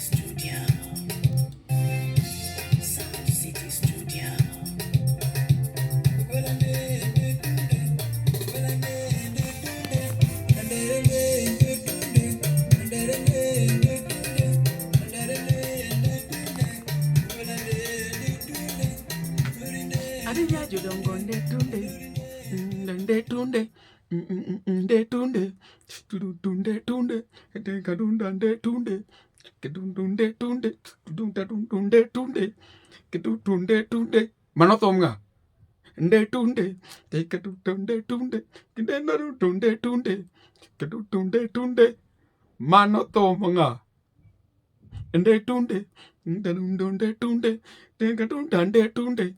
Studio. Sound City Studio. Adija jodongo nde tunde, nde tunde, nde tunde, tunde tunde, kadunda nde tunde, kedunde tunde, tunde tunde tunde, kedunde tunde. Mano thum ng'a? Nde tunde, tunde tunde, tunde tunde, tunde tunde. Mano thum ng'a? Nde tunde, nde tunde, nde tunde, tunde tunde,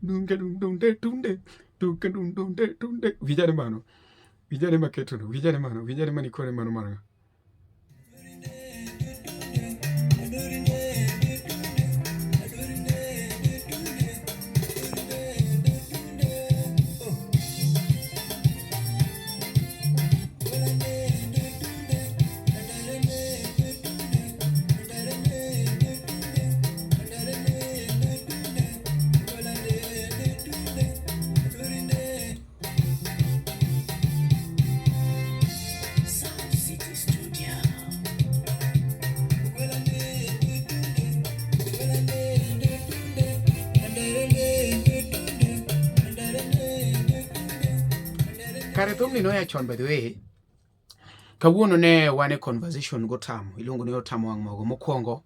tunde tunde, tunde tunde. Wijane mano, wijane maketono, wijane mano, wijane manikore mano mano. Sound City Studio. Kare thumni noya chon by the way. Kawuono ne wan e conversation gotamo, iluongo ni Otamo wang' mogo. Mokwongo,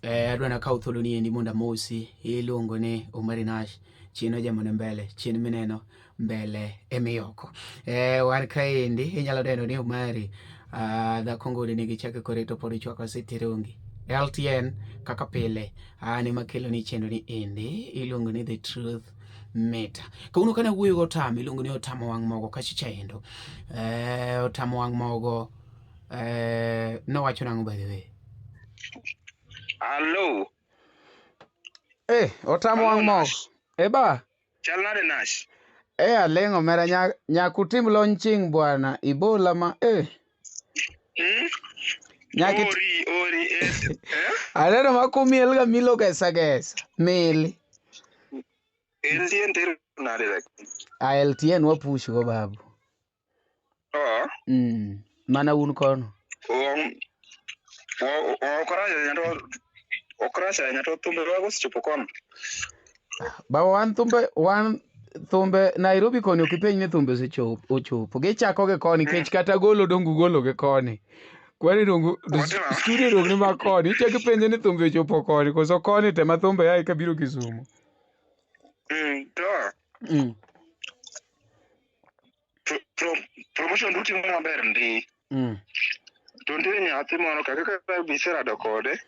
adwa nakaw thuolo ni endi mondo amosi, iluongo ni Omari Nash, chien ojamone mbele, chien mineno mbele emiyoko. Wan kaendi inyalo neno ni Omari dhako ngudi nigi chake kore to pod ichwako sitirungi. LTN kaka pile, an ema kelo ni chenro ni endi iluongo ni The Truth Meta. Kawuono kane awuoyo go Otamo, iluongo ni Otamo wang' mogo kacha chaendo. Otamo wang' mogo nowacho nang'o by the way? Hello. Otamo Hello, wang' mogo. Nash. Eba. Chal nade Nash? Aleng'o mera nyakutim launching bwana Ibola ma Nyaki Ori ori eh. Aneno ma kumiel ga milo gesa gesa. Mili. LTN tero nade lakini? LTN wapush go babu. Oh. Mana un kono. Ok rach ahinya to thumbe wago osechopo kono. Baba wan thumbe Nairobi koni ok ipenj ni thumbe osechopo ochopo. Gichako gi koni nikech kata golo dong ugolo gi koni. Kwani dong Watimo. studio dong ni ma koni. Ichako ipenje ni thumbe ochopo koni koso koni tema thumbe ae kabiro Kisumu. To promotion dutimo maber ndi. To nitie nyathi moro ka kaka biserado kode.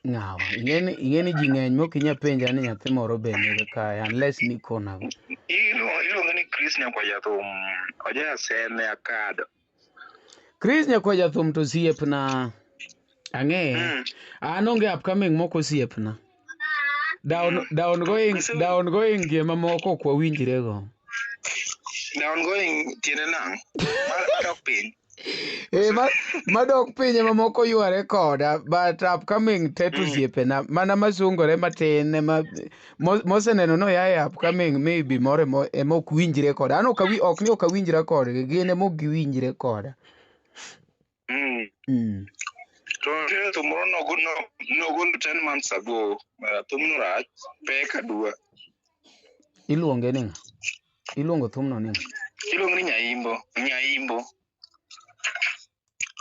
Ng'awa, ing'eni ji ng'eny mok inyal penja ni nyathi moro be nigi kae unless ni kona. Iluonge ni Chris Nyakwa Jathum, oja Seme Akado. Chris Nyakwa Jathum to osiepna. Ang'eye. An onge upcoming moko osiepna. Down going, down going gi mamoko ok wawinjre go. Down going tiende nang'o? Madok piny. Madok piny ema moko yware koda, but upcoming te to osiepena mana masungore matin ema moseneno no yae upcoming maybe moro ema ok winjre koda. An ok ni ok awinjra kodgi, gin ema ok giwinjre koda. To nitie thum moro nogolo 10 months ago. Thumno rach, pek aduwa. Iluonge ni ng'a? Iluongo thumno ni ng'a? Iluonge ni Nyaimbo. Nyaimbo.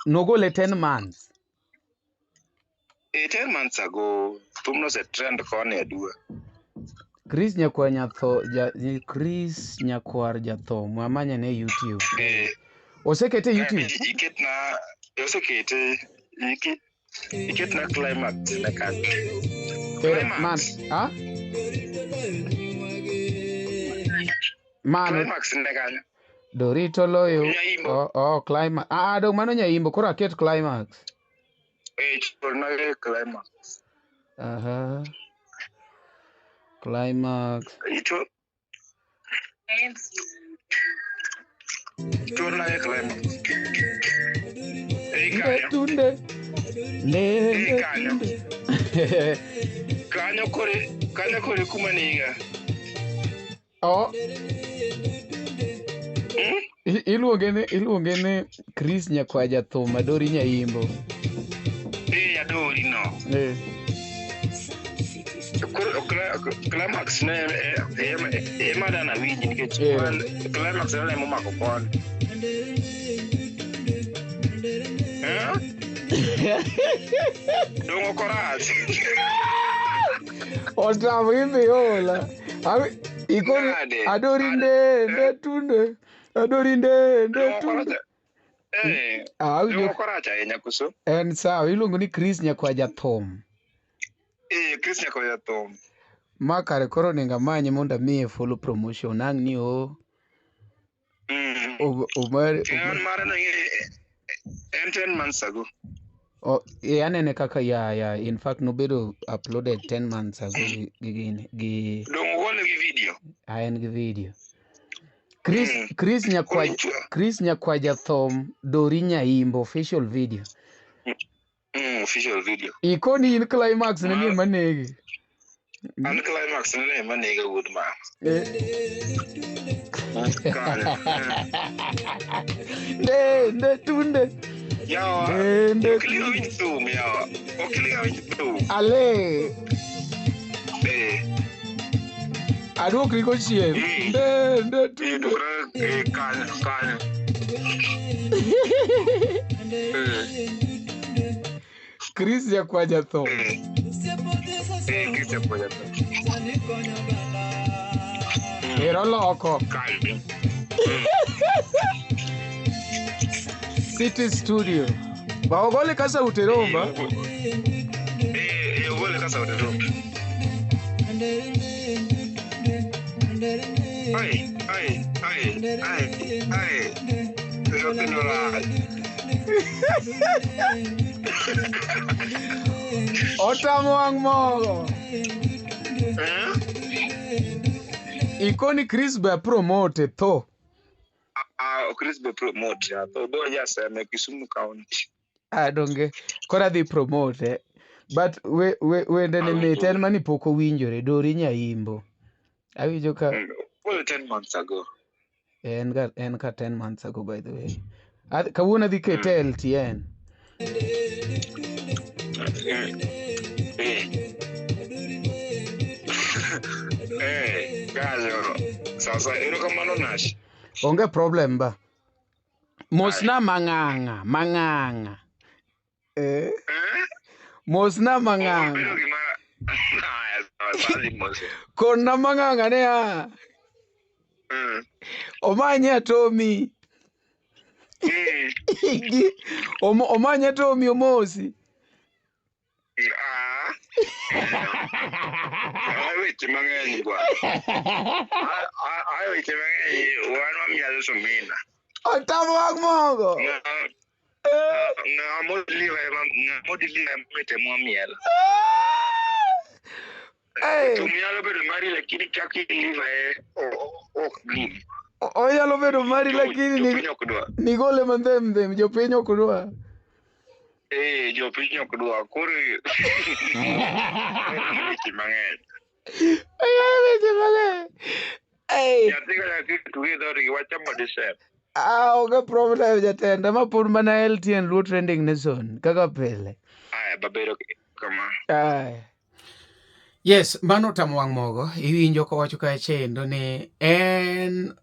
Nogole 10 months. 10 months ago, thumno ose trend koni aduwa. Chris Nyakwar Nyatho, ja, Chris Nyakwar Jathum, amanye ne YouTube. Osekete YouTube? Iketna, osekete, iketna climax ne kanyo. Climax. Man, ha? Mano. Climax ne kanyo. Dorito loyo. Nyaimbo. Oh, oh, climax. Ah, dong mano Nyaimbo, koro aket climax. Chulna gi climax. Aha. Climax. Chulna gi climax. Ei kanyo. Tunde. Nde Eh, kanyo. Kanyo kore kanyo kore kuma niga. Oh, Hmm? iluonge ni Chris Nyakwa Jathum Adori Nyaimbo. Eh, Adori no. Eh. Koro climax ne ema dana winji nikech climax ne momako koni. Eh? Dongo korach. Otamo imbe ola. Ikoni Nade? Adori nde nde tunde. Adori nde nde Dongo tunde. korach. Eh, Ah, dongo awinjo korach ahinya koso? en sawa iluongo ni Chris Nyakwa Jathum. Eh, Chris Nyakwa Jathum. Ma kare koro onego amanye mondo amiye full promotion ang' ni o omar En mare no en 10 months ago. O, e anene kaka ya in fact nobedo uploaded 10 months ago gi gini gi Dongo gole gi video. a en gi video. Chris Chris Koro Nyakwa Chris Nyakwa Jathum Dori Nyaimbo official video. Official video. Ikoni in climax ne nie manegi. An climax ne ema nega wuod mama. Eh. Kanyo. Nde nde tunde. Yawa. Nde nde Ok ilinga winj thum yawa. Ok ilinga winj thum. Ale Eh. aduokri kochien. Nde nde Eh, tunde. dukra eh, kanyo kanyo. Eh, Chris Nyakwa Jathum. eh. Eh, Chris Nyakwa Jathum. Ero loko. Kanyo. City Studio. Ba ogole ka sauti romba. Eh, eh, ogole ka sauti romba. Ai, ai, ai, ai, ai. Yote rach. Otamo wang' mogo. Eh? Ikoni Chris be promote tho. Ah, Chris be promote ya. To bo jaseme Kisumu County. Ah, donge koro adhi promote. But we, we, wende ne mit en mani pok owinjore Dori Nyaimbo. Awinjo ka Well, 10 months ago. en ka 10 months ago, by the way. Kawuono adhi kete e LTN. Eh. Eh. Eh, kanyo. Sasa erokamano Nash. Onge problem ba. Mosna mang'ang'a, mang'ang'a. Eh? Eh? Mosna Obedo mang'ang'a. gima Aya, sawa, sawa, mose. Konna mang'ang'a ne a. Omanye atomi. Omanye atomi omosi. Ah. Ay, weche mang'eny bwana. Ay, weche mang'eny wan wamialo somina. Otamo wang' mogo. Ng'a modiliva ema ng'a modiliva ema mite mwamielo. Hey, Thum nyalo bedo mari lakini kaka iliva e ok gim. Onyalo bedo mari lakini Jopiny ok dwa. nigole mandhem dhem jopiny ok dwa. Eh, jopiny ok dwa. Koro weche mang'eny. Ay, weche mang'eny. Hey. Nyathi ka nyathi tuge dhoodgi wachamo disem. Ah, onge problem jatenda ma pod mana LTN Luo Trending Nation kaka pile. Aya, babedo kama. Ay. Yes, mano tamo wang' mogo. Iwinjo kowacho kacha ni en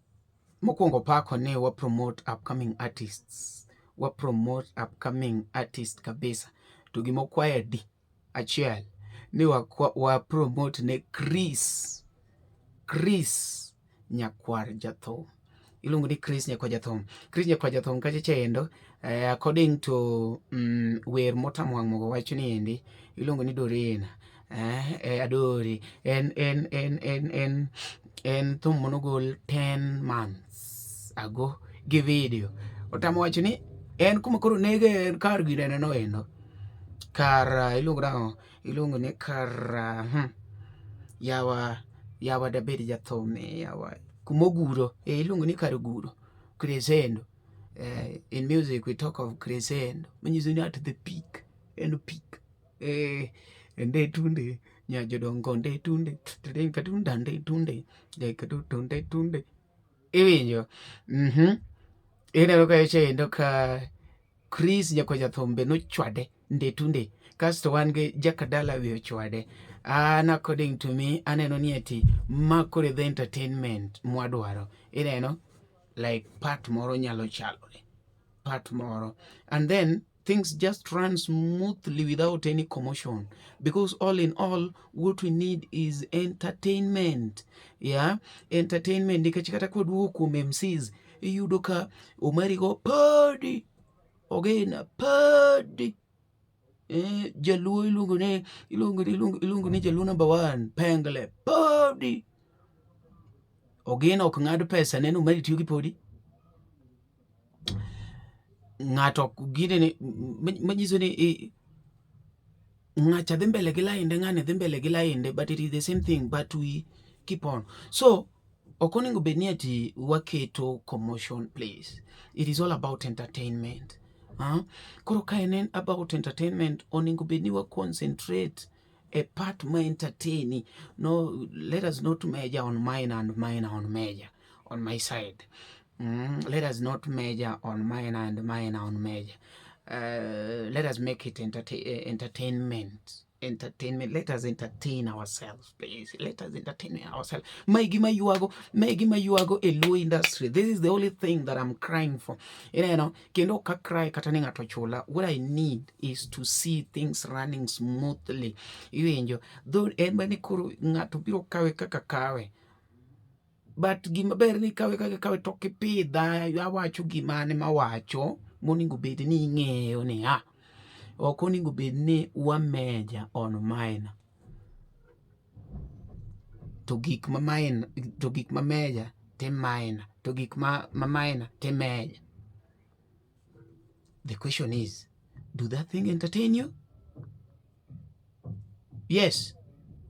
mokwongo pako ni wa promote upcoming artists. Wa promote upcoming artist kabisa. To gima okwayo di achiel ni wa promote ne Chris. Chris Nyakwar Jathum. Iluongo ni Chris Nyakwar Jathum. Chris Nyakwar Jathum kacha chendo according to wer motamo wang' mogo wacho ni endi iluongo ni Dorina. Adori en thum manogol 10 months ago gi video. Otamo wacho ni en kuma koro nege en kar ginene no endo. Kar iluongo nang'o? Iluongo ni kar yawa yawa dabed jathum yawa kumoguro iluongo ni kar guro crescendo. In music we talk of crescendo manyiso ni at the peak. En pik. Eh, nde tunde nya jodongo nde tunde tadeng katunda nde tunde de katuto nde tunde. Iwinjo? Mhm. Ineno ka endo ka Chris Nyakwa Jathum be nochwade nde tunde. Kasto wan gi Jakadala wi ochwade. An according to me aneno ni ati ma koro the entertainment mwadwaro. Ineno? Like part moro nyalo chalore. Part moro. And then things just run smoothly without any commotion because all in all what we need is entertainment. Yeah, entertainment nikech kata kwaduogo kuom MCs iyudo ka Omari go padi Ogena padi eh, jaluo iluongo ni iluongo iluongo iluongo ni jaluo number one Pengle padi Ogena ok ng'ad pesa neno Omari tiyo gi podi ng'ato ginene manyiso ni ng'acha dhi mbele gi lainde ng'ani dhi mbele gi lainde but it is the same thing but we keep on so ok onego bed ni ati waketo commotion please it is all about entertainment huh? Koro ka en about entertainment onego bed ni wa concentrate a part ma entertain no let us not major on mine and mine on major on my side. Let us not major on minor and minor on major. Let us make it entertainment. Entertainment. Let us entertain ourselves, please. Let us entertain ourselves. Mae gima ywago, mae gima ywago e Luo industry. This is the only thing that I'm crying for. Kendo ok cry kata ni ng'ato chula. What I need is to see things running smoothly. Iwinjo? Though en mana koro ng'ato biro kawe kaka kawe. But gima ber ni kawe kaka kawe to kipidha awacho gima an mawacho monego bed ni ing'eyo ni ah ok onego bed ni wa major on minor to gik ma minor to gik ma major ti minor to gik ma minor ti major. The question is, do that thing entertain you? Yes.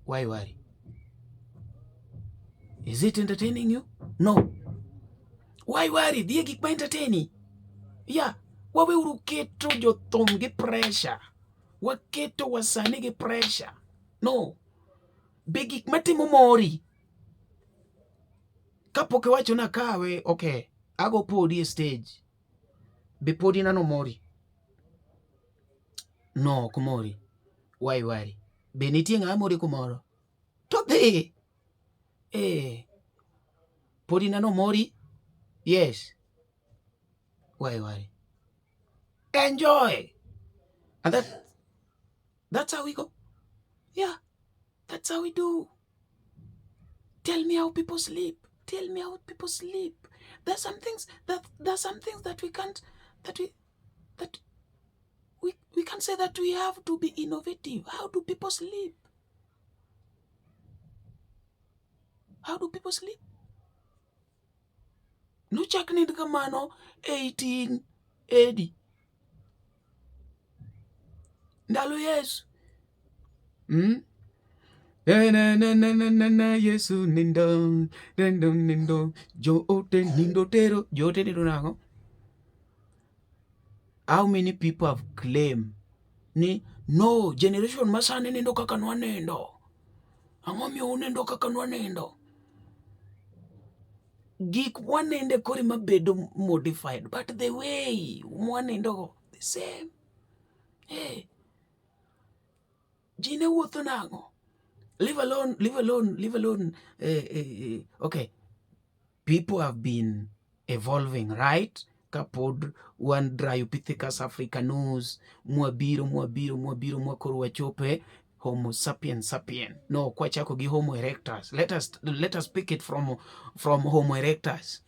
Why worry? Is it entertaining you? No. Why worry? Dhie gik ma entertain. Yeah. Waweuru keto jothum gi pressure. Waketo wasani gi pressure. No. Be gik matimo mori. Kapok iwacho na kawe, okay, ago podi e stage. Be podi nano mori? No, ok mori. Why worry? Be nitie ng'ama mori kumoro? To dhi. Eh. Podi nano mori? Yes. Why worry? Enjoy. And that's how we go. Yeah. That's how we do. Tell me how people sleep. Tell me how people sleep. There's some things that there's some things that we can't that we that we can't say that we have to be innovative. How do people sleep? How do people sleep? Nochak nind kamano 18 AD. Ndalo Yesu. Na na na na na na na Yesu nindo nindo nindo joote nindo tero joote nindo nang'o? How many people have claimed ni no generation masani nindo kaka nwanindo? Ang'o miyo unindo kaka nwanindo? Gik mwaninde koro ema bedo modified but the way mwanindo go the same. Hey. Ji ne wuotho nang'o? Leave alone, leave alone, leave alone. Okay. People have been evolving, right? Kapod wan Dryopithecus africanus, mwabiro, mwabiro, mwabiro, mwakoro wachope Homo sapiens sapien. No, kwachako gi Homo erectus. Let us pick it from Homo erectus.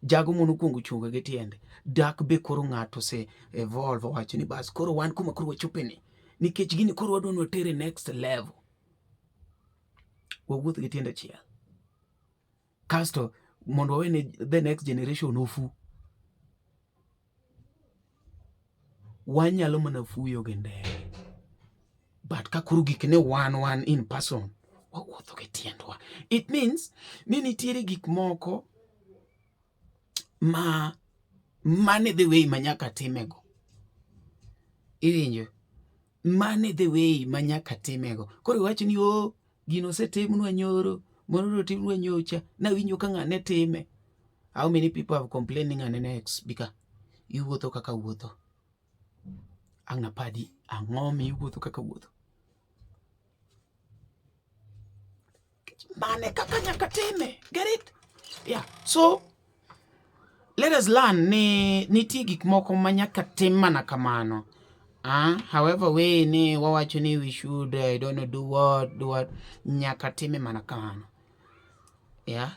Jago monokwongo chungo gi tiende. Dak be koro ng'ato ose evolve owacho ni bas koro wan kuma koro wachope ni. Nikech gini koro wadwa ni watere next level. Wawuoth gi tiende achiel. Kasto mondo wawe ne the next generation ofu. Wanyalo mana fuyo gi ndege. But ka koro gik ne wan in person, wawuotho gi tiendwa. It means ni nitiere gik moko ma mane the way ma nyaka timego. Iwinjo? Mane the way ma nyaka timego. Koro iwach ni o gino osetimnwa nyoro, moro otimnwa nyocha, nawinjo ka ng'ane time. How many people have complained ni ng'ane ne ex bika? Iwuotho kaka wuotho. Ang' napadi ang'o miwuotho kaka wuotho? Mane kaka nyaka time. Get it? Yeah. So let us learn ni nitie gik moko ma nyaka tim mana kamano. However way ni wawacho ni we should I don't know do what do what nyaka time mana kamano. Yeah.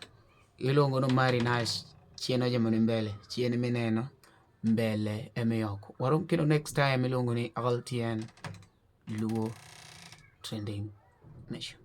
Iluongo no mari nice. Chien oje mani mbele. Chien mineno mbele emiyoko. Warom kendo next time iluongo ni LTN Luo Trending Nation.